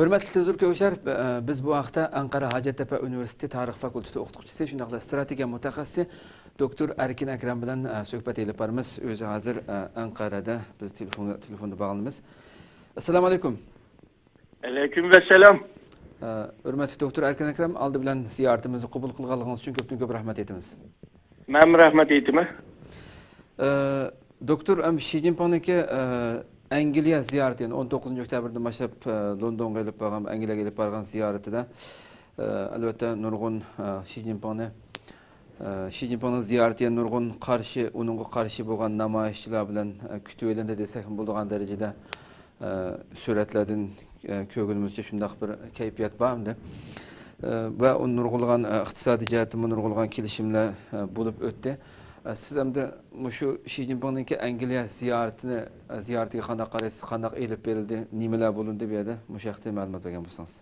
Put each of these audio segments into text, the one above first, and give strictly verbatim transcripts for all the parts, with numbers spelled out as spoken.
ھۆرمەتلىك تېلېۋىزور كۆرگۈچىلەر، بىز بۇ ھەقتە ئەنقەرە ھاجەتتەپە ئۇنىۋېرسىتېتى تارىخ فاكۇلتېتى ئوقۇتقۇچىسى، شۇنداقلا ئىستراتېگىيە مۇتەخەسسىسى دوكتور ئەركىن ئەكرەم بىلەن، ئە، سۆھبەت ئېلىپ بارىمىز. ئۆزى ھازىر، ئە، ئەنقەرەدە، بىز تېلېفون، تېلېفوندا باغلىنىمىز. ئەسسالامۇ ئەلەيكۇم. ئەلەيكۇم ئەسسالام. ئە، ھۆرمەتلىك دوكتور ئەركىن ئەكرەم، ئالدى بىلەن زىيارىتىمىزنى قوبۇل قىلغانلىقىڭىز ئۈچۈن كۆپتىن كۆپ رەھمەت ئېيتىمىز. مەنمۇ رەھمەت ئېيتىمەن. ئە، دوكتور، ئەم، شى جىنپىڭنىڭكى، ئە، ئەنگلىيە زىيارىتى، يەنى ئون توققۇزىنچى ئۆكتەبىردىن باشلاپ، ئە، لوندونغا ئېلىپ بارغان، ئەنگلىيەگە ئېلىپ بارغان زىيارىتىدە، ئە، ئەلۋەتتە، نۇرغۇن، ئە، شى جىنپىڭنى، ئە، شى جىنپىڭنىڭ زىيارىتى، يەنە نۇرغۇن قارشى، ئۇنىڭغا قارشى بولغان نامايىشچىلار بىلەن، ئە، كۈتۈۋېلىندى دېسەكمۇ بولىدىغان دەرىجىدە، ئە، سۈرەتلەردىن، ئە، كۆرگىنىمىزچە شۇنداق بىر كەيپىيات بار ئەمدى. ئە، ۋە ئۇ نۇرغۇنلىغان، ئە، ئىقتىسادىي جەھەتتىنمۇ نۇرغۇنلىغان كېلىشىملەر، ئە، بولۇپ ئۆتتى. ئە، سىز ئەمدى مۇشۇ شى جىنپىڭنىڭكى ئەنگلىيە زىيارىتىنى، ئە، زىيارىتىگە قانداق قارايسىز؟ قانداق ئېلىپ بېرىلدى؟ نېمىلەر بولۇندى بۇ يەردە؟ مۇشۇ ھەقتە مەلۇمات بەرگەن بولسىڭىز.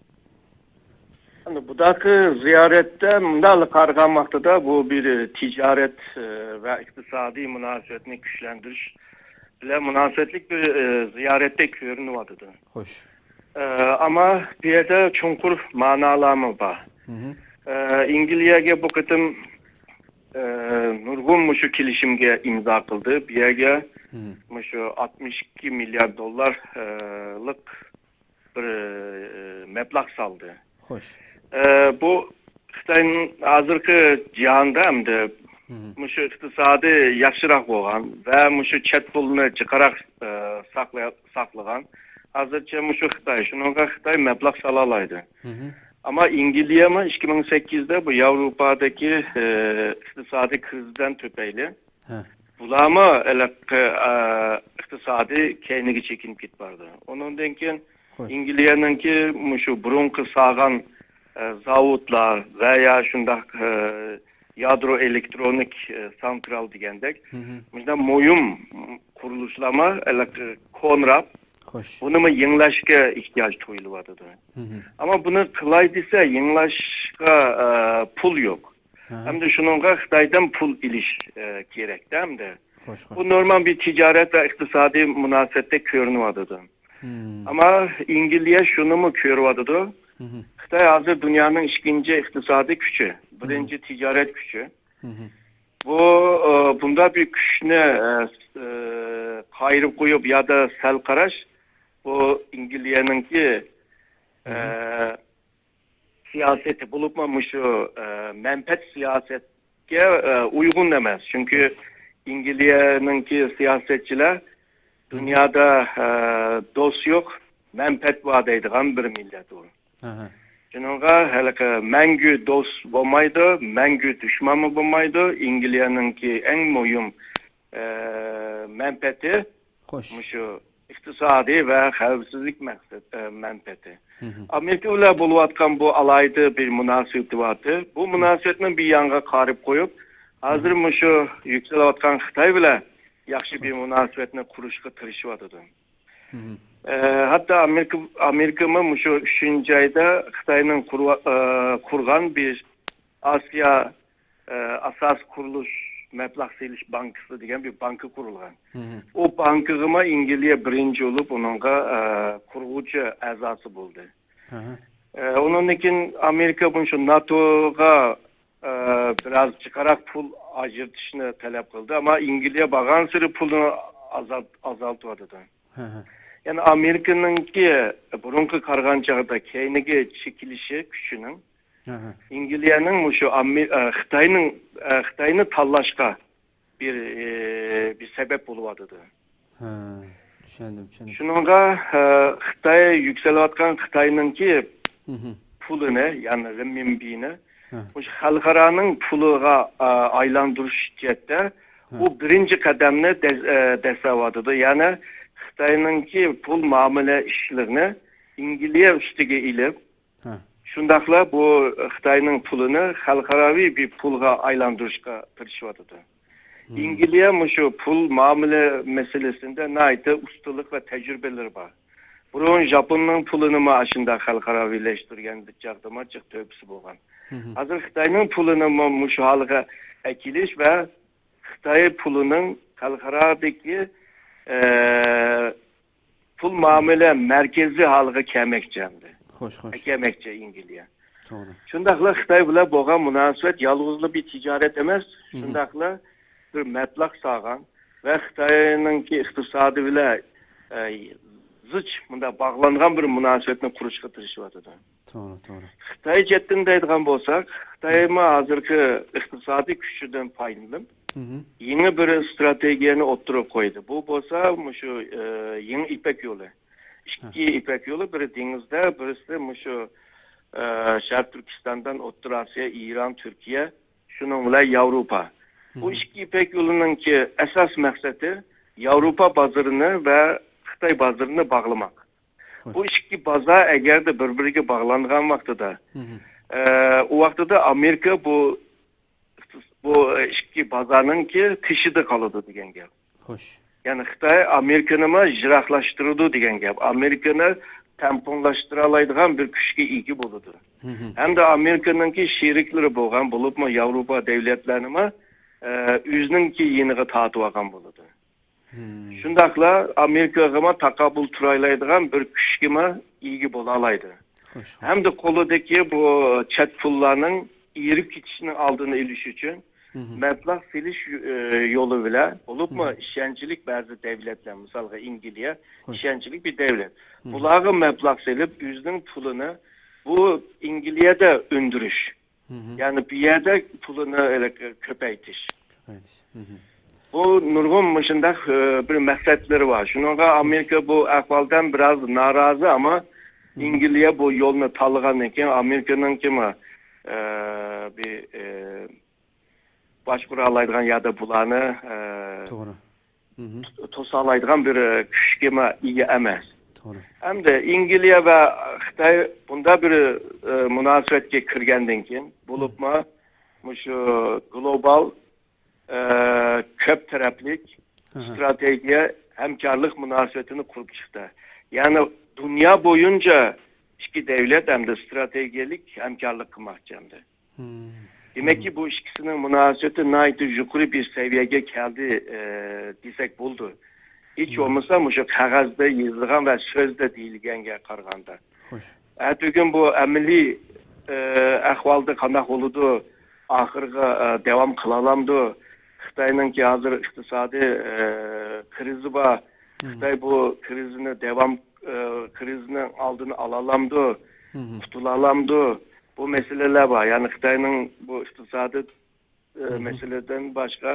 ئەمدى بۇداقى زىيارەتتە مۇنداق قارىغان ۋاقتىدا بۇ بىر تىجارەت، ئە، ۋە ئىقتىسادىي مۇناسىۋەتنى كۈچلەندۈرۈش بىلەن مۇناسىۋەتلىك بىر، ئە، زىيارەتتەك كۆرۈنۈۋاتىدۇ. خوش. ئە، ئەمما بۇ يەردە چوڭقۇر مانالارمۇ بار. مھم. ئە، ئەنگلىيەگە بۇ قېتىم، ئە، نۇرغۇن مۇشۇ كېلىشىمگە ئىمزا قىلدى. بۇ يەرگە مھم. مۇشۇ ئاتمىش ئىككى مىليارد دوللار، ئە، لىق بىر، ئە، مەبلەغ سالدى. خوش. ئە، بۇ خىتاينىڭ ھازىرقى جاھاندا ئەمدى مھم. مۇشۇ ئىقتىسادى ياخشىراق بولغان ۋە مۇشۇ چەت پۇلنى جىقراق، ئە، ساقلىيا-، ساقلىغان. ھازىرچە مۇشۇ خىتاي، شۇنىڭغا خىتاي مەبلەغ سالالايدۇ. مھم. ئەمما ئەنگلىيەمۇ ئىككى مىڭ سەككىزدە بۇ ياۋروپادىكى، ئە، ئىقتىسادىي كىرىزىسدىن تۈپەيلى ھە. بۇلارمۇ ھېلىقى، ئە، ئىقتىسادى كەينىگە چېكىنىپ كېتىپ بارىدۇ. ئۇنىڭدىن كېيىن خوش. ئەنگلىيەنىڭكى مۇشۇ بۇرۇنقى سالغان، ئە، زاۋۇتلار ۋە يا شۇنداق، ئە، يادرو ئېلېكترونىك، ئە، سانترال دېگەندەك مھم. مۇشۇنداق مۇھىم قۇرۇلۇشلارمۇ ھېلىقى كونىراپ، خوش. بۇنىمۇ يېڭىلاشقا ئېھتىياج تۇيۇلۇۋاتىدۇ. مھم. ئەمما بۇنى قىلاي دېسە، يېڭىلاشقا، ئە، پۇل يوق. ھە. ئەمدى شۇنىڭغا خىتايدىن پۇل ئېلىش، ئە، كېرەكتە ئەمدى. خوش، خوش. بۇ نورمال بىر تىجارەت ۋە ئىقتىسادىي مۇناسىۋەتتەك كۆرۈنۈۋاتىدۇ. مم. ئەمما ئەنگلىيە شۇنىمۇ كۆرۈۋاتىدۇ. مھم. خىتاي ھازىر دۇنيانىڭ ئىككىنچى ئىقتىسادىي كۈچى، مم. بىرىنچى تىجارەت كۈچى. مھم. بۇ، ئە، بۇنداق بىر كۈچنى، ئە، ئە، قايرىپ قويۇپ يا سەل قاراش، بۇ ئەنگلىيەنىڭكى، مم. ئە، سىياسىتى، بولۇپمۇ مۇشۇ، ئە، مەنپەئەت سىياسەتكە، ئە، ئۇيغۇن ئەمەس. چۈنكى ئەنگلىيەنىڭكى سىياسەتچىلەر مم. دۇنيادا، ئە، دوست يوق، مەنپەئەت بار دەيدىغان بىر مىللەت ئۇ. ئەھە. شۇنىڭغا ھېلىقى مەڭگۈ دوست بولمايدۇ، مەڭگۈ دۈشمەنمۇ بولمايدۇ. ئەنگلىيەنىڭكى ئەڭ مۇھىم، ئە، مەنپەئەتى خوش. مۇشۇ ئىقتىسادىي ۋە خەۋپسىزلىك مەقسەت، ئە، مەنپەئەتى. مھم. ئامېرىكا بىلەن بولۇۋاتقان بۇ ئالاھىدە بىر مۇناسىۋىتى بارتى. بۇ مۇناسىۋەتنى بىر يانغا قايرىپ قويۇپ، ھازىر مھم. مۇشۇ يۈكسىلىۋاتقان خىتاي بىلەن ياخشى بىر خوش. مۇناسىۋەتنى قۇرۇشقا تىرىشىۋاتىدۇ. مھم. ئە، ھەتتا ئامېرىكا، ئامېرىكىمۇ مۇشۇ ئۈچىنچى ئايدا خىتاينىڭ قۇرۇۋا-، ئە، قۇرغان بىر ئاسىيا، ئە، ئاساسىي قۇرۇلۇش مەبلەغ سېلىش بانكىسى دېگەن بىر بانكا قۇرۇلغان. مھم. ئۇ بانكىغىمۇ ئەنگلىيە بىرىنچى بولۇپ، ئۇنىڭغا، ئە، قۇرغۇچى ئەزاسى بولدى. ئەھە. ئە، ئۇنىڭدىن كېيىن ئامېرىكا مۇشۇ ناتوغا، ئە، بىراز جىقراق پۇل ئاجرىتىشنى تەلەپ قىلدى. ئەمما ئەنگلىيە بارغانسېرى پۇلنى ئازالت-، ئازالتىۋاتىدۇ. ھە، ھە. يەنى ئامېرىكىنىڭكى بۇرۇنقى قارىغان چاغدا كەينىگە چېكىلىشى كۈچىنىڭ ھە، ھە. ئەنگلىيەنىڭ مۇشۇ ئامې-، ئە، خىتاينىڭ، ئە، خىتاينى تاللاشقا بىر، ئە، بىر سەۋەب بولۇۋاتىدۇ. ھە، چۈشەندىم، چۈشەندىم. شۇنىڭغا، ئە، خىتاي يۈكسىلىۋاتقان خىتاينىڭكى مھم. پۇلىنى، يەنى رېنمىنبىنى ھە. مۇشۇ خەلقئارانىڭ پۇلىغا، ئە، ئايلاندۇرۇش جەھەتتە ھە. ئۇ بىرىنچى قەدەمنى دەس-، ئە، دەسسەۋاتىدۇ. يەنى خىتاينىڭكى پۇل مۇئامىلە ئىشلىرىنى ئەنگلىيە ئۈستىگە ئېلىپ، ھە. شۇنداقلا بۇ خىتاينىڭ پۇلىنى خەلقئاراۋى بىر پۇلغا ئايلاندۇرۇشقا تىرىشىۋاتىدۇ. مم. ئەنگلىيە مۇشۇ پۇل مۇئامىلە مەسىلىسىندە ناھايىتى ئۇستىلىق ۋە تەجرىبىلىرى بار. بۇرۇن ژاپوننىڭ پۇلىنىمۇ ئاشۇنداق خەلقئاراۋىلەشتۈرگەن چاغدىمۇ جىق تۆھپىسى بولغان. مم. ھازىر خىتاينىڭ پۇلىنىمۇ مۇشۇ ھالغا ئەكېلىش ۋە خىتاي پۇلىنىڭ خەلقئارادىكى، ئە، پۇل مۇئامىلە مەركىزى ھالىغا كەلمەكچى ئەمدى. خوش، خوش. ئەكەلمەكچى ئەنگلىيە. توغرا. شۇنداقلا خىتاي بىلەن بولغان مۇناسىۋەت يالغۇزلا بىر تىجارەت ئەمەس، مم. شۇنداقلا بىر مەبلەغ سالغان ۋە خىتاينىڭكى ئىقتىسادى بىلەن، ئە، زىچ مۇنداق باغلانغان بىر مۇناسىۋەتنى قۇرۇشقا تىرىشىۋاتىدۇ. توغرا، توغرا. خىتاي جەھەتتىن دەيدىغان بولساق، خىتايمۇ ھازىرقى ئىقتىسادىي كۈچىدىن پايدىلىنىپ، مم. يېڭى بىر ئىستراتېگىيەنى ئوتتۇرىغا قويدى. بۇ بولسا مۇشۇ، ئە، يېڭى يىپەك يولى. ئىككى ھە. يىپەك يولى، بىرى دېڭىزدا، بىرسى مۇشۇ، ئە، شەرقىي تۈركىستاندىن ئوتتۇرا ئاسىيا، ئىران، تۈركىيە، شۇنىڭ بىلەن ياۋروپا. بۇ مم. ئىككى يىپەك يولىنىڭكى ئاساس مەقسىتى ياۋروپا بازىرىنى ۋە خىتاي بازىرىنى باغلىماق. خوش. بۇ ئىككى بازار ئەگەردە بىر-بىرىگە باغلانغان ۋاقتىدا، مم. ئە، ئۇ ۋاقتىدا ئامېرىكا بۇ بۇ ئىككى بازارنىڭكى تېشىدا قالىدۇ دېگەن گەپ. خوش. يەنى خىتاي ئامېرىكىنىمۇ يىراقلاشتۇرىدۇ دېگەن گەپ. ئامېرىكىنى تەڭپۇڭلاشتۇرالايدىغان بىر كۈچكە ئىگە بولىدۇ. مم. ھەمدە ئامېرىكىنىڭكى شېرىكلىرى بولغان، بولۇپمۇ ياۋروپا دۆلەتلىرىنىمۇ، ئە، ئۆزىنىڭكى يېنىغا تارتىۋالغان بولىدۇ. مم. شۇنداقلا ئامېرىكىغىمۇ تاقابىل تۇرالايدىغان بىر كۈچكىمۇ ئىگە بولالايدۇ. خوش، خوش. ھەمدە قولىدىكى بۇ چەت پۇللارنىڭ ئېرىپ كېتىشىنىڭ ئالدىنى ئېلىش ئۈچۈن مم. مەبلەغ سېلىش، ئە، يولى بىلەن، بولۇپمۇ مم. ئىشەنچلىك بەزى دۆلەتلەر، مىسالغا ئىنگلىيە خوش. ئىشەنچلىك بىر دۆلەت. مم. بۇلارغا مەبلەغ سېلىپ، ئۆزىنىڭ پۇلىنى بۇ ئىنگلىيەدە ئۈندۈرۈش. مم. يەنى بۇ يەردە پۇلىنى، ئە، كۆپەيتىش. كۆپەيتىش. مم. بۇ نۇرغۇن مۇشۇنداق، ئە، بىر مەقسەتلىرى بار. شۇنىڭغا ئامېرىكا بۇ ئەھۋالدىن بىراز نارازى، ئەمما مم. ئىنگلىيە بۇ يولنى تاللىغاندىن كېيىن ئامېرىكىنىڭكىمۇ، ئە، بىر، ئە، باشقۇرالايدىغان يا بۇلارنى، ئە، توغرا. مم. توسالايدىغان بىر، ئە، كۈچكىمۇ ئىگە ئەمەس. توغرا. ئەمدى ئىنگلىيە ۋە خىتاي بۇنداق بىر، ئە، مۇناسىۋەتكە كىرگەندىن كېيىن، بولۇپمۇ مۇشۇ گلوبال، ئە، كۆپ تەرەپلىك ئاھا. ئىستراتېگىيە ھەمكارلىق مۇناسىۋىتىنى قۇرۇپ چىقتى. يەنى دۇنيا بويىچە ئىككى دۆلەت ئەمدى ئىستراتېگىيەلىك ھەمكارلىق قىلماقچى ئەمدى. مم. دېمەككى، مم. بۇ ئىككىسىنىڭ مۇناسىۋىتى ناھايىتى يۇقىرى بىر سەۋىيەگە كەلدى، ئە، دېسەك بولىدۇ. ھېچ مم. بولمىسا مۇشۇ قەغەزدە يېزىلغان ۋە سۆزدە دېيىلگەنگە قارىغاندا. خوش. ئەتىگۈن بۇ ئەمەلىي، ئە، ئەھۋالدا قانداق بولىدۇ؟ ئاخىرىغا، ئە، داۋام قىلالامدۇ؟ خىتاينىڭكى ھازىر ئىقتىسادىي، ئە، كىرىزى بار. مم. خىتاي بۇ كىرىزنى داۋام، ئە، كىرىزنىڭ ئالدىنى ئالالامدۇ؟ مم. قۇتۇلالامدۇ؟ بۇ مەسىلىلەر بار. يەنى خىتاينىڭ بۇ ئىقتىسادىي ئى، مم. مەسىلىدىن باشقا،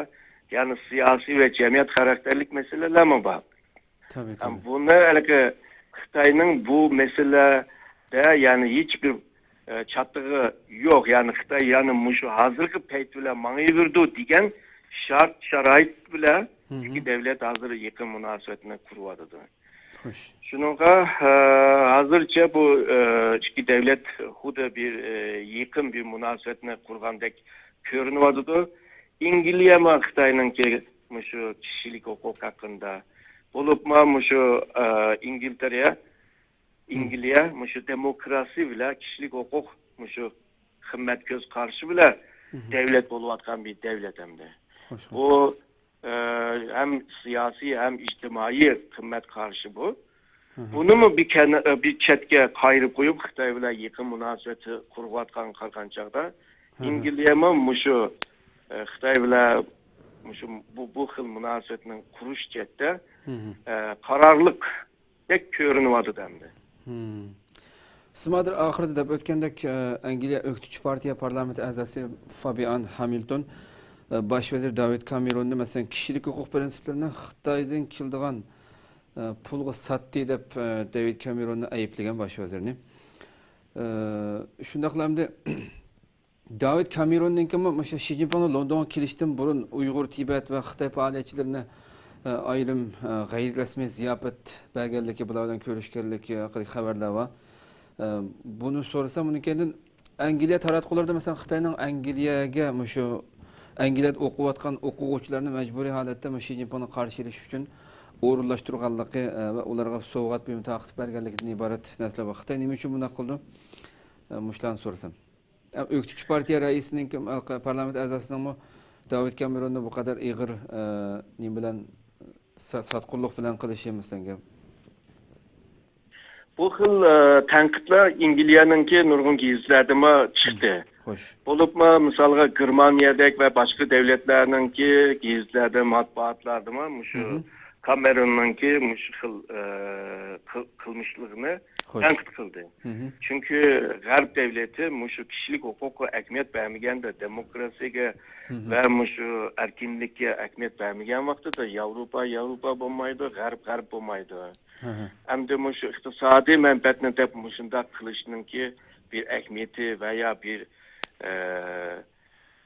يەنى سىياسىي ۋە جەمئىيەت خاراكتېرلىك مەسىلىلەرمۇ بار. تەبىئىي، ھەم تەبىئىي. بۇنى ھېلىقى خىتاينىڭ بۇ مەسىلىدە، يەنى ھېچبىر، ئى، چاتىقى يوق. يەنى خىتاي، يەنى مۇشۇ ھازىرقى پەيت بىلەن ماڭىۋېرىدۇ دېگەن شارت-شارائىت بىلەن مم. ئىككى دۆلەت ھازىر يېقىن مۇناسىۋەتنى قۇرۇۋاتىدۇ. خوش. شۇنىڭغا، ئە، ھازىرچە بۇ، ئە، ئىككى دۆلەت خۇددى بىر، ئە، يېقىن بىر مۇناسىۋەتنى قۇرغاندەك كۆرۈنۈۋاتىدۇ. ئىنگلىيەمۇ خىتاينىڭكى مۇشۇ كىشىلىك ھوقۇق ھەققىدە، بولۇپمۇ مۇشۇ، ئە، ئىنگلىتېرە، مم. ئىنگلىيە مۇشۇ دېموكراتىيە بىلەن كىشىلىك ھوقۇق مۇشۇ قىممەت كۆز قارىشى بىلەن مم. دۆلەت بولۇۋاتقان بىر دۆلەت ئەمدى. خوش، خوش. بۇ ئە، ھەم سىياسىي، ھەم ئىجتىمائىي قىممەت قارىشى بۇ. مم. بۇنىمۇ بىر كەن-، ئە، بىر چەتكە قايرىپ قويۇپ، خىتاي بىلەن يېقىن مۇناسىۋەت قۇرۇۋاتقانغا قارىغان چاغدا، مم. ئىنگلىيەمۇ مۇشۇ، ئە، خىتاي بىلەن مۇشۇ بۇ، بۇ خىل مۇناسىۋەتنى قۇرۇش جەھەتتە، مم. ئە، قارارلىق دەك كۆرۈنۈۋاتىدۇ ئەمدى. مم. سىمادىر ئاخىرىدا دەپ ئۆتكەندەك، ئە، ئەنگلىيە ئۆكتىچى پارتىيە پارلامېنت ئەزاسى فابىئان ھامىلتون، ئە، باش ۋەزىر داۋىد كامېروننى، مەسىلەن، كىشىلىك ھوقۇق پىرىنسىپلىرىنى خىتايدىن كېلىدىغان، ئە، پۇلغا ساتتى دەپ، ئە، داۋىد كامېروننى ئەيىبلىگەن باش ۋەزىرنى. ئە، شۇنداقلا ئەمدى داۋىد كامېروننىڭكىمۇ مۇشۇ شى جىنپىڭنىڭ لوندونغا كېلىشتىن بۇرۇن ئۇيغۇر، تىبەت ۋە خىتاي پائالىيەتچىلىرىنى، ئە، ئايرىم، ئە، غەيرىي رەسمىي زىياپەت بەرگەنلىكى، بۇلار بىلەن كۆرۈشكەنلىكى ھەققىدىكى خەۋەرلەر بار. ئە، بۇنى سورىسام، ئۇنىڭ كەينىدىن ئەنگلىيە تاراتقۇلىرىدا، مەسىلەن، خىتاينىڭ ئەنگلىيەگە مۇشۇ ئەنگلىيەدە ئوقۇۋاتقان ئوقۇغۇچىلارنى مەجبۇرىي ھالەتتە مۇشۇ شى جىنپىڭنى قارشى ئېلىش ئۈچۈن ئورۇنلاشتۇرغانلىقى، ئە، ۋە ئۇلارغا سوۋغات بۇيۇم تارقىتىپ بەرگەنلىكىدىن ئىبارەت نەرسىلەر بار. خىتاي نېمە ئۈچۈن بۇنداق قىلىدۇ؟ ئە، مۇشۇلارنى سورىسام. ئۆكتىچى پارتىيە رەئىسىنىڭ، پارلامېنت ئەزاسىنىڭمۇ داۋىد كامېروننى بۇ قەدەر ئېغىر، ئە، نېمە بىلەن، سا-، ساتقۇنلۇق بىلەن قىلىشى، مەسىلەن، گەپ. بۇ خىل، ئە، تەنقىدلەر ئەنگلىيەنىڭكى نۇرغۇن گېزىتلەردىمۇ چىقتى. خوش. بولۇپمۇ، مىسالغا، گېرمانىيەدەك ۋە باشقا دۆلەتلەرنىڭكى گېزىتلەردە، مەتبۇئاتلاردىمۇ مۇشۇ كامېروننىڭكى مۇشۇ خىل، ئە، قىل-، قىلمىشلىرىنى خوش. تەنقىد قىلدى. چۈنكى غەرب دۆلىتى مۇشۇ كىشىلىك ھوقۇققا ئەھمىيەت بەرمىگەندە، دېموكراتىيەگە ۋە مۇشۇ ئەركىنلىككە ئەھمىيەت بەرمىگەن ۋاقتىدا ياۋروپا ياۋروپا بولمايدۇ، غەرب غەرب بولمايدۇ. ئەمدى مۇشۇ ئىقتىسادىي مەنپەئەتنى دەپ مۇشۇنداق قىلىشنىڭكى بىر ئەھمىيىتى ۋە يا بىر، ئە،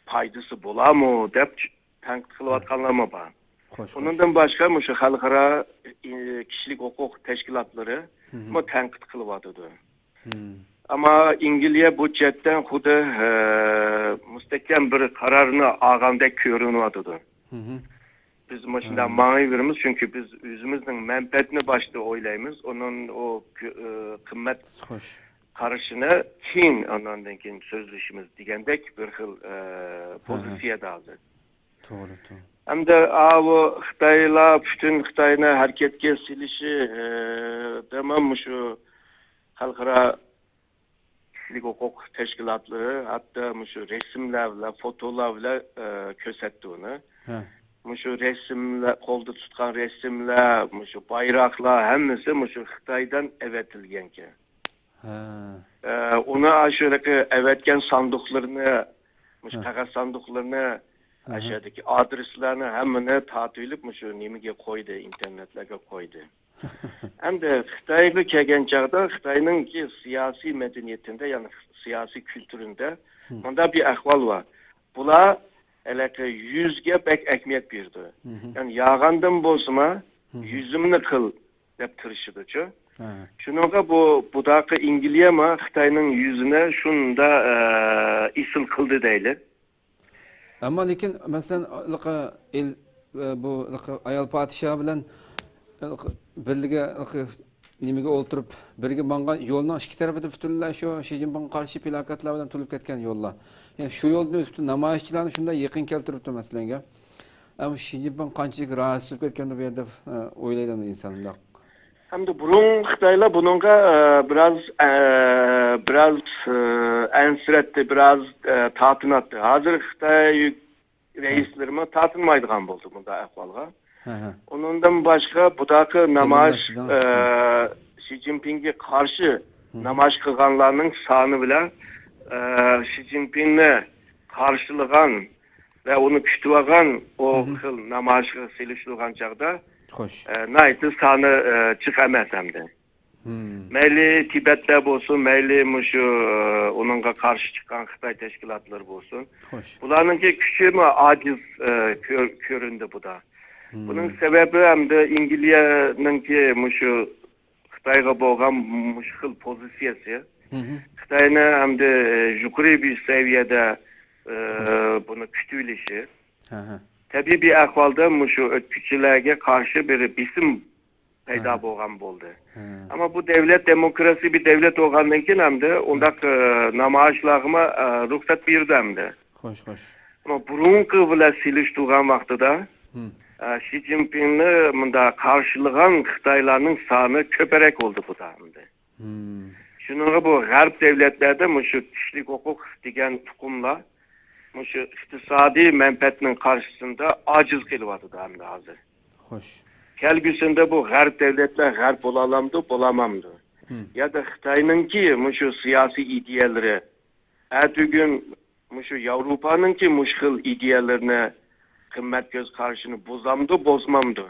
پايدىسى بولامۇ دەپ تەنقىد قىلىۋاتقانلارمۇ بار. خوش، خوش. ئۇنىڭدىن باشقا مۇشۇ خەلقئارا، ئى، كىشىلىك ھوقۇق تەشكىلاتلىرىمۇ تەنقىد قىلىۋاتىدۇ. ئەمما ئەنگلىيە بۇ جەھەتتىن خۇددى، ئە، مۇستەھكەم بىر قارارنى ئالغاندەك كۆرۈنۈۋاتىدۇ. بىز مۇشۇنداق ماڭىۋېرىمىز، چۈنكى بىز ئۆزىمىزنىڭ مەنپەئەتىنى باشتا ئويلايمىز، ئۇنىڭ ئۇ كۆ-، ئە، قىممەت خوش. قارىشىنى كېيىن، ئاندىن كېيىن سۆزلىشىمىز دېگەندەك بىر خىل، ئە، پوزىتسىيەدە ھازىر. توغرا، توغرا. ئەمدى ئاۋۇ خىتايلار پۈتۈن خىتاينى ھەرىكەتكە سېلىشى، ئە، دەمە مۇشۇ خەلقئارا كىشىلىك ھوقۇق تەشكىلاتلىرى ھەتتا مۇشۇ رەسىملەر بىلەن، فوتولار بىلەن، ئە، كۆرسەتتى ئۇنى. مۇشۇ رەسىملەر، قولدا تۇتقان رەسىملەر، مۇشۇ بايراقلار ھەممىسى مۇشۇ خىتايدىن ئەۋەتىلگەنكەن. ئە، ئۇنى ئاشۇ ئەۋەتكەن ساندۇقلىرىنى، مۇشۇ قەغەز ساندۇقلىرىنى، ئاشۇ يەردىكى ئادرېسلارنى ھەممىنى تارتىۋېلىپ، مۇشۇ نېمىگە قويدى، ئىنتېرنېتلەرگە قويدى. ئەمدى خىتايغا كەلگەن چاغدا خىتاينىڭكى سىياسىي مەدەنىيىتىدە، يەنى سىياسىي كۈلتۈرىدە مۇنداق بىر ئەھۋال بار. بۇلار ھېلىقى يۈزگە بەك ئەھمىيەت بېرىدۇ. يەنى يالغاندىن بولسىمۇ، يۈزۈمنى قىل دەپ تىرىشىدۇچۇ. شۇنىڭغا بۇ، بۇداقى ئەنگلىيەمۇ خىتاينىڭ يۈزىنى شۇنداق، ئە، ئېسىل قىلدى دەيلى. ئەمما لېكىن، مەسىلەن، ھېلىقى ئېل-، ئە، بۇ ھېلىقى ئايال پادىشاھ بىلەن ھېلىقى بىرلىككە ھېلىقى نېمىگە ئولتۇرۇپ، بىرگە ماڭغان يولنىڭ ئىككى تەرىپىدە پۈتۈنلەي شۇ شى جىنپىڭغا قارشى پىلاكاتلار بىلەن تولۇپ كەتكەن يوللار. يەنى شۇ يولدىن ئۆتۈپ نامايىشچىلارنى شۇنداق يېقىن كەلتۈرۈپتۇ، مەسىلەنگە. ئەمما شى جىنپىڭ قانچىلىك راھەتسىز بولۇپ كەتكەندۇ بۇ يەردە، ئە، ئويلايدۇ ئىنسان مۇنداق. ھەمدە بۇرۇنقى خىتايلار بۇنىڭغا، ئە، بىراز، ئە، بىراز، ئە، ئەنسىرەتتى، بىراز، ئە، تارتىناتتى. ھازىر خىتاي رەئىسلىرىمۇ تارتىنمايدىغان بولدى بۇنداق ئەھۋالغا. ئۇنىڭدىن باشقا، بۇداقى نامايىش، ئە، شى جىنپىڭگە قارشى نامايىش قىلغانلارنىڭ سانى بىلەن، ئە، شى جىنپىڭنى قارشىلىغان ۋە ئۇنى كۈتۈۋالغان ئۇ خىل نامايىشقا سېلىشتۇرغان چاغدا، خوش. ئە، ناھايىتى سانى، ئە، جىق ئەمەس ئەمدى. مەيلى تىبەتلەر بولسۇن، مەيلى مۇشۇ، ئە، ئۇنىڭغا قارشى چىققان خىتاي تەشكىلاتلىرى بولسۇن. خوش. بۇلارنىڭكى كۈچىمۇ ئاجىز، ئە، كۆر-، كۆرۈندى بۇدا. بۇنىڭ سەۋەبى ئەمدى ئەنگلىيەنىڭكى مۇشۇ خىتايغا بولغان مۇشۇ خىل پوزىتسىيەسى. خىتاينى ئەمدى، ئە، يۇقىرى بىر سەۋىيەدە، ئە، خوش. بۇنى كۈتۈۋېلىشى. تەبىئىي بىر ئەھۋالدا مۇشۇ ئۆتكۈچىلەرگە قارشى بىر بېسىم پەيدا بولغان بولدى. ئەمما بۇ دەۋلەت دېموكراتىيە بىر دەۋلەت بولغاندىن كېيىن ئەمدى ئۇنداق، ئە، نامايىشلارغىمۇ، ئە، رۇخسەت بېرىدۇ ئەمدى. خوش، خوش. ئەمما بۇرۇنقى بىلەن سېلىشتۇرغان ۋاقتىدا، ئە، شى جىنپىڭنى مۇنداق قارشىلىغان خىتايلارنىڭ سانى كۆپرەك بولدى بۇدا ئەمدى. شۇنىڭغا بۇ غەرب دەۋلەتلەردە مۇشۇ كىشىلىك ھوقۇق دېگەن تۇقۇملار مۇشۇ ئىقتىسادىي مەنپەئەتنىڭ قارشىسىندا ئاجىز قېلىۋاتىدۇ ئەمدى ھازىر. خوش. كەلگۈسىدە بۇ غەرب دەۋلەتلەر غەرب بولالامدۇ، بولالمامدۇ؟ يا دا خىتاينىڭكى مۇشۇ سىياسىي ئىدىيەلىرى ئەتىگۈن مۇشۇ ياۋروپانىڭكى مۇشۇ خىل ئىدىيەلىرىنى، قىممەت كۆز قارىشىنى بۇزامدۇ، بۇزمامدۇ؟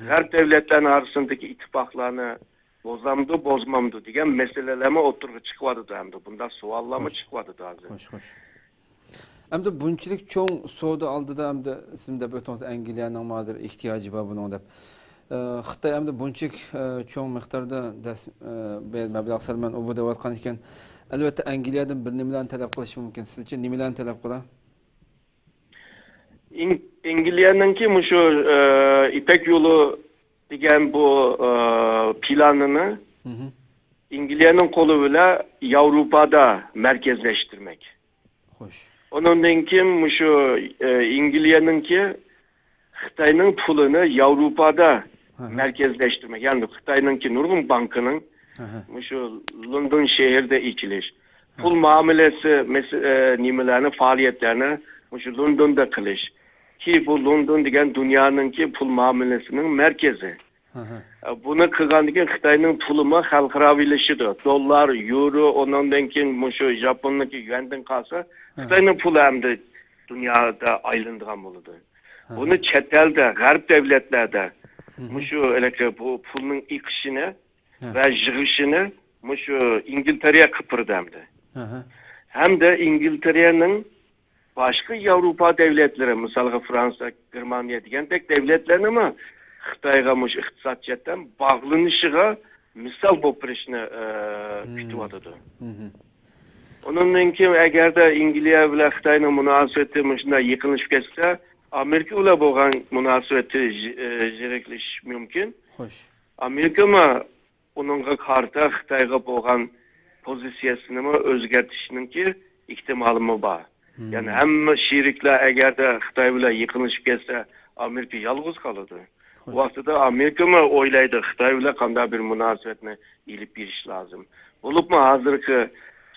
غەرب دەۋلەتلەرنىڭ ئارىسىندىكى ئىتتىپاقلارنى بۇزامدۇ، بۇزمامدۇ دېگەن مەسىلىلەرمۇ ئوتتۇرىغا چىقىۋاتىدۇ ئەمدى. بۇنداق سوئاللارمۇ خوش. چىقىۋاتىدۇ ھازىر. خوش، خوش. ئەمدى بۇنچىلىك چوڭ سودا ئالدىدا ئەمدى سىز دەپ ئۆتتىڭىز، ئەنگلىيەنىڭمۇ ھازىر ئېھتىياجى بار بۇنىڭ دەپ. ئە، خىتاي ئەمدى بۇنچىلىك، ئە، چوڭ مىقداردا دەس-، ئە، بە-، مەبلەغ سالىمەن ئۇ بۇ دەۋاتقان ئىكەن. ئەلۋەتتە ئەنگلىيەدىن بىر نېمىلەرنى تەلەپ قىلىشى مۇمكىن. سىزچە نېمىلەرنى تەلەپ قىلا؟ ئىن-، ئەنگلىيەنىڭكى مۇشۇ، ئە، يىپەك يولى دېگەن بۇ، ئە، پىلانىنى ئەنگلىيەنىڭ قولى بىلەن ياۋروپادا مەركەزلەشتۈرمەك. خوش. ئۇنىڭدىن كېيىن مۇشۇ، ئە، ئەنگلىيەنىڭكى خىتاينىڭ پۇلىنى ياۋروپادا مەركەزلەشتۈرمەك. يەنى خىتاينىڭكى نۇرغۇن بانكىنىڭ ئەھە. مۇشۇ لوندون شەھىرىدە ئېچىلىش. پۇل مۇئامىلىسى مەس-، ئە، نېمىلەرنى، پائالىيەتلەرنى مۇشۇ لوندوندا قىلىش. كى بۇ لوندون دېگەن دۇنيانىڭكى پۇل مۇئامىلىسىنىڭ مەركىزى. ئەھە. ئە، بۇنى قىلغاندىن كېيىن خىتاينىڭ پۇلىمۇ خەلقئاراۋىلىشىدۇ. دوللار، يورو، ئۇنىڭدىن كېيىن مۇشۇ ياپوننىڭكى يۈەندىن قالسا، ئەھە. خىتاينىڭ پۇلى ئەمدى دۇنيادا ئايلىنىدىغان بولىدۇ. ئەھە. بۇنى چەت ئەلدە، غەرب دەۋلەتلەردە مۇشۇ ھېلىقى بۇ پۇلنىڭ ئېقىشىنى ھە. ۋە يىغىشىنى مۇشۇ ئىنگلىتېرە قىلىپ بېرىدۇ ئەمدى. ئەھە. ھەمدە ئىنگلىتېرەنىڭ باشقا ياۋروپا دەۋلەتلىرى، مىسالغا، فرانسىيە، گېرمانىيە دېگەندەك دەۋلەتلەرنىمۇ خىتايغا مۇشۇ ئىقتىساد جەھەتتىن باغلىنىشىغا مىسال بولۇپ بېرىشنى، ئە، كۈتۈۋاتىدۇ. مھم. ئۇنىڭدىن كېيىن، ئەگەردە ئىنگلىيە بىلەن خىتاينىڭ مۇناسىۋىتى مۇشۇنداق يېقىنلىشىپ كەتسە، ئامېرىكا بىلەن بولغان مۇناسىۋىتى ژ-، ئە، زېرەكلىشىشى مۇمكىن. خوش. ئامېرىكىمۇ ئۇنىڭغا قارىتا خىتايغا بولغان پوزىتسىيەسىنىمۇ ئۆزگەرتىشنىڭكى ئېھتىمالىمۇ بار. مم. يەنى ھەممە شېرىكلەر ئەگەردە خىتاي بىلەن يېقىنلىشىپ كەتسە، ئامېرىكا يالغۇز قالىدۇ. خوش. ۋاقتىدا ئامېرىكىمۇ ئويلايدۇ، خىتاي بىلەن قانداق بىر مۇناسىۋەتنى ئېلىپ بېرىش لازىم. بولۇپمۇ ھازىرقى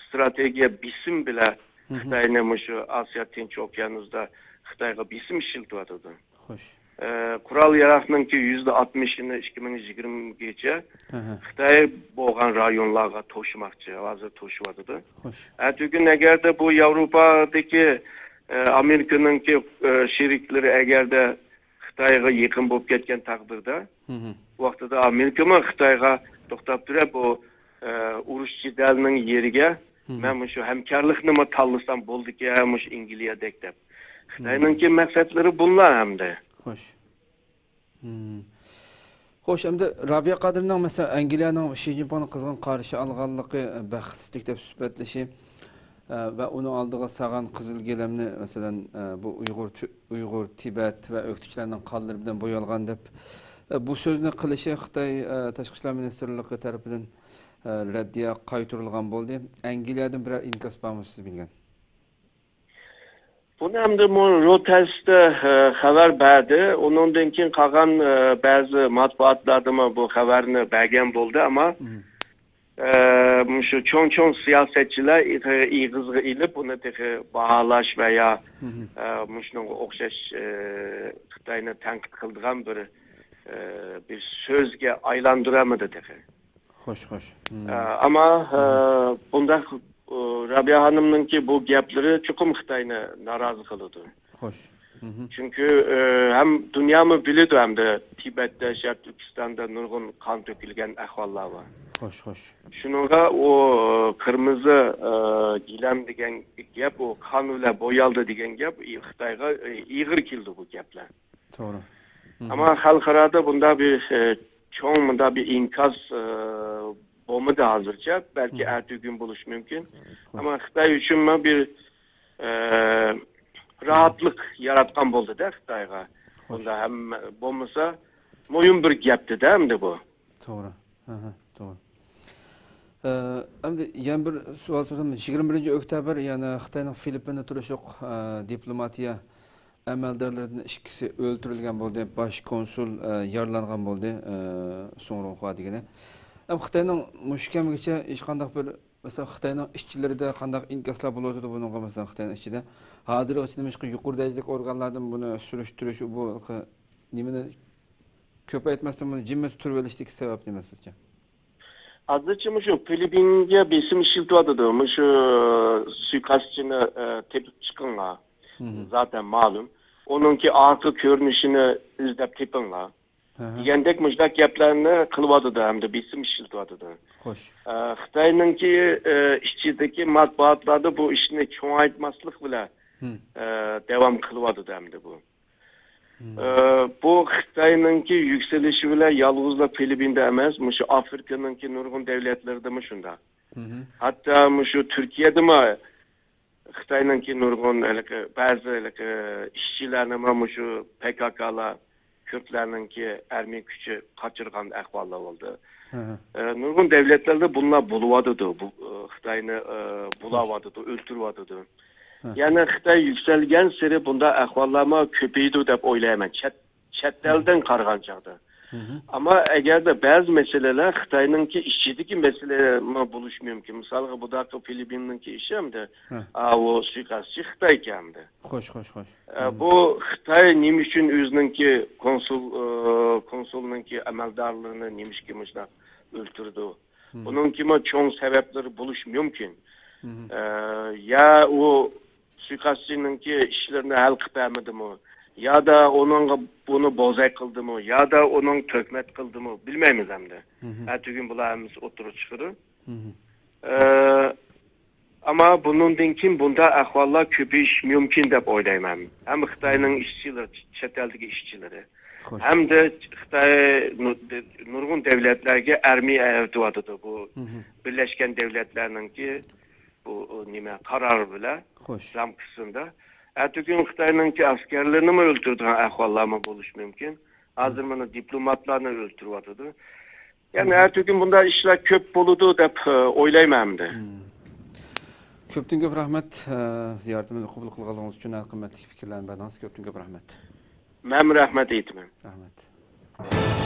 ستراتېگىيە بېسىم بىلەن مم. خىتاينى مۇشۇ ئاسىيا تىنچ ئوكيانۇسىدا خىتايغا بېسىم ئىشلىتىۋاتىدۇ. خوش. ئە، قورال ياراغنىڭكى يۈزدە ئاتمىشىنى ئىككى مىڭ يىگىرمىگىچە ئەھە. خىتاي بولغان رايونلارغا توشۇماقچى، ھازىر توشۇۋاتىدۇ. خوش. ئەتىگۈن ئەگەردە بۇ ياۋروپادىكى، ئە، ئامېرىكىنىڭكى، ئە، شېرىكلىرى ئەگەردە خىتايغا يېقىن بولۇپ كەتكەن تەقدىردە، مھم. ۋاقتىدا ئامېرىكىمۇ خىتايغا توختاپ تۇرۇپ، بۇ، ئە، ئۇرۇش جېدەلنىڭ يېرىگە مھم. مەن مۇشۇ ھەمكارلىقنىمۇ تاللىسام بولىدىكەن، مۇشۇ ئىنگلىيەدەك دەپ. خىتاينىڭكى مھم. مەقسەتلىرى بۇلار ئەمدى. خوش. مم. خوش، ئەمدى رابىيە قادىرنىڭ، مەسىلەن، ئەنگلىيەنىڭ شى جىنپىڭنى قىزغىن قارشى ئالغانلىقى، بەختسىزلىك دەپ سۈپەتلىشى، ئە، ۋە ئۇنىڭ ئالدىغا سالغان قىزىل گىلەمنى، مەسىلەن، ئە، بۇ ئۇيغۇر، تۈ-، ئۇيغۇر، تىبەت ۋە ئۆكتىچىلەرنىڭ قانلىرى بىلەن بويالغان دەپ، ئە، بۇ سۆزنى قىلىشى خىتاي، ئە، تاشقى ئىشلار مىنىستىرلىقى تەرىپىدىن، ئە، رەددىيە قايتۇرۇلغان بولدى. ئەنگلىيەدىن بىرەر ئىنكاس بارمۇ سىز بىلگەن؟ بۇنى ئەمدى مۇ-، رويتېرستا، ئە، خەۋەر بەردى. ئۇنىڭدىن كېيىن قالغان، ئە، بەزى مەتبۇئاتلاردىمۇ بۇ خەۋەرنى بەرگەن بولدى، ئەمما، مم. ئە، مۇشۇ چوڭ-چوڭ سىياسەتچىلەر ئېغىزغا ئېلىپ، بۇنى تېخى باھالاش ۋە يا، مم. ئە، مۇشۇنىڭغا ئوخشاش، ئە، خىتاينى تەنقىد قىلىدىغان بىر، ئە، بىر سۆزگە ئايلاندۇرالمىدى تېخى. خوش، خوش. مم. ئە، ئەمما، ئە، مم. بۇنداق، ئۇ، رابىيە خانىمنىڭكى بۇ گەپلىرى چوقۇم خىتاينى نارازى قىلىدۇ. خوش. مم. چۈنكى، ئە، ھەم دۇنيامۇ بىلىدۇ، ھەمدە تىبەتتە، شەرقىي تۈركىستاندا نۇرغۇن قان تۆكۈلگەن ئەھۋاللار بار. خوش، خوش. شۇنىڭغا ئۇ، قىرمىزى، ئە، گىلەم دېگەن گەپ، ئۇ قان بىلەن بويالدى دېگەن گەپ، ئى، خىتايغا، ئى، ئېغىر كېلىدۇ بۇ گەپلەر. توغرا. مم. ئەمما خەلقئارادا بۇنداق بىر، ئە، چوڭ مۇنداق بىر ئىنكاس، ئە، بولمىدى ھازىرچە. بەلكى مم. ئەتىگۈن بولۇشى مۇمكىن. خوش. ئەمما خىتاي ئۈچۈنمۇ بىر، ئە، راھەتلىك ياراتقان بولدى-دە خىتايغا. خوش. بۇنداق ھەممە بولمىسا، مۇھىم بىر گەپتى-دە ئەمدى بۇ. توغرا. ھە، ھە، توغرا. ئە، ئەمدى يەنە بىر سوئال سورىسام، يىگىرمە بىرىنچى ئۆكتەبىر، يەنى خىتاينىڭ فىلىپپىندا تۇرۇشلۇق، ئە، دىپلوماتىيە ئەمەلدارلىرىدىن ئىككىسى ئۆلتۈرۈلگەن بولدى. باش كونسۇل، ئە، يارىلانغان بولدى، ئە، سۇڭ رۇڭخۇا دېگىنى. ئەم، خىتاينىڭ مۇشۇ كەمگىچە ھېچقانداق بىر، مەسىلەن، خىتاينىڭ ئىشچىلىرىدا قانداق ئىنكاسلار بولۇۋاتىدۇ بۇنىڭغا، مەسىلەن، خىتاينىڭ ئىچىدە ھازىرغىچە نېمىشقا يۇقىرى دەرىجىلىك ئورگانلاردىن بۇنى سۈرۈشتۈرۈش، بۇ نېمىنى كۆپەيتمەستىن، بۇنى جىممىدە تۇرۇۋېلىشتىكى سەۋەب نېمە سىزچە؟ ھازىرچە مۇشۇ فىلىپپىنگە بېسىم ئىشلىتىۋاتىدۇ. مۇشۇ سۇيىقەستچىنى، ئە، تېپىپ چىقىڭلار. مم. زاتەن مەلۇم. ئۇنىڭكى ئارقا كۆرۈنۈشىنى ئىزدەپ تېپىڭلار. ھە، ھە. دېگەندەك مۇشۇنداق گەپلەرنى قىلىۋاتىدۇ ھەمدە بېسىم ئىشلىتىۋاتىدۇ. خوش. ئە، خىتاينىڭكى، ئە، ئىچىدىكى مەتبۇئاتلاردا بۇ ئىشنى چوڭايتماسلىق بىلەن، مم. ئە، داۋام قىلىۋاتىدۇ ئەمدى بۇ. مم. ئە، بۇ خىتاينىڭكى يۈكسىلىشى بىلەن يالغۇزلا فىلىپپىندا ئەمەس، مۇشۇ ئافرىكىنىڭكى نۇرغۇن دەۋلەتلىرىدىمۇ شۇنداق. مم. ھەتتا مۇشۇ تۈركىيەدىمۇ خىتاينىڭكى نۇرغۇن ھېلىقى، بەزى ھېلىقى ئىشچىلەرنىمۇ مۇشۇ پككلار، كۈردلەرنىڭكى ئەرمىن كۈچى قاچۇرغان ئەھۋاللار بولدى. ھە، ھە. ئە، نۇرغۇن دەۋلەتلەردە بۇنداق بولۇۋاتىدۇ. بۇ، ئە، خىتاينى، ئە، بۇلاۋاتىدۇ، ئۆلتۈرۈۋاتىدۇ. ھە. يەنى خىتاي يۈكسەلگەنسېرى بۇنداق ئەھۋاللارمۇ كۆپىيىدۇ دەپ ئويلايمەن. چەت، چەت ئەلدىن قارىغان چاغدا. ئەمما ئەگەردە بەزى مەسىلىلەر خىتاينىڭكى ئىچىدىكى مەسىلىمۇ بولۇشى مۇمكىن. مىسالغا، بۇداقى فىلىپپىننىڭكى ئىشى ئەمدى، ھە. ئا، ئۇ سۇيىقەستچى خىتايكەن ئەمدى. خوش، خوش، خوش. ئە، بۇ خىتاي نېمە ئۈچۈن ئۆزىنىڭكى كونسۇل، ئە، كونسۇلنىڭكى ئەمەلدارلىرىنى نېمىشقا مۇشۇنداق ئۆلتۈرىدۇ؟ بۇنىڭكىمۇ چوڭ سەۋەبلىرى بولۇشى مۇمكىن. ئە، يا ئۇ سۇيىقەستچىنىڭكى ئىشلىرىنى ھەل قىلىپ بەرمىدىمۇ؟ يادا ئۇنىڭغا بۇنى بوزەك قىلدىمۇ؟ يادا ئۇنىڭ تۆھمەت قىلدىمۇ؟ بىلمەيمىز ئەمدى. ئەتىگۈن بۇلار ھەممىسى ئوتتۇرىغا چىقىدۇ. ئە، ئەمما بۇنىڭدىن كېيىن بۇنداق ئەھۋاللار كۆپىيىشى مۇمكىن دەپ ئويلايمەن. ھەم خىتاينىڭ ئىشچىلىرى، چەت ئەلدىكى ئىشچىلىرى. خوش. ھەمدە خىتاي نۇ-، نۇرغۇن دۆلەتلەرگە ئارمىيە ئەۋەتىۋاتىدۇ. بۇ بىرلەشكەن دۆلەتلەرنىڭكى بۇ، نېمە، قارارى بىلەن خوش. زامكىسىندا. ئەتىگۈن خىتاينىڭكى ئەسكەرلىرىنىمۇ ئۆلتۈرىدىغان ئەھۋاللارمۇ بولۇشى مۇمكىن. ھازىر مانا دىپلوماتلارنى ئۆلتۈرۈۋاتىدۇ. يەنى ئەتىگۈن بۇنداق ئىشلار كۆپ بولىدۇ دەپ، ئە، ئويلايمەن ئەمدى. كۆپتىن كۆپ رەھمەت، ئە، زىيارىتىمىزنى قوبۇل قىلغانلىقىڭىز ئۈچۈن، ھەر قىممەتلىك پىكىرلەرنى بەردىڭىز. كۆپتىن كۆپ رەھمەت. مەنمۇ رەھمەت ئېيتىمەن. رەھمەت.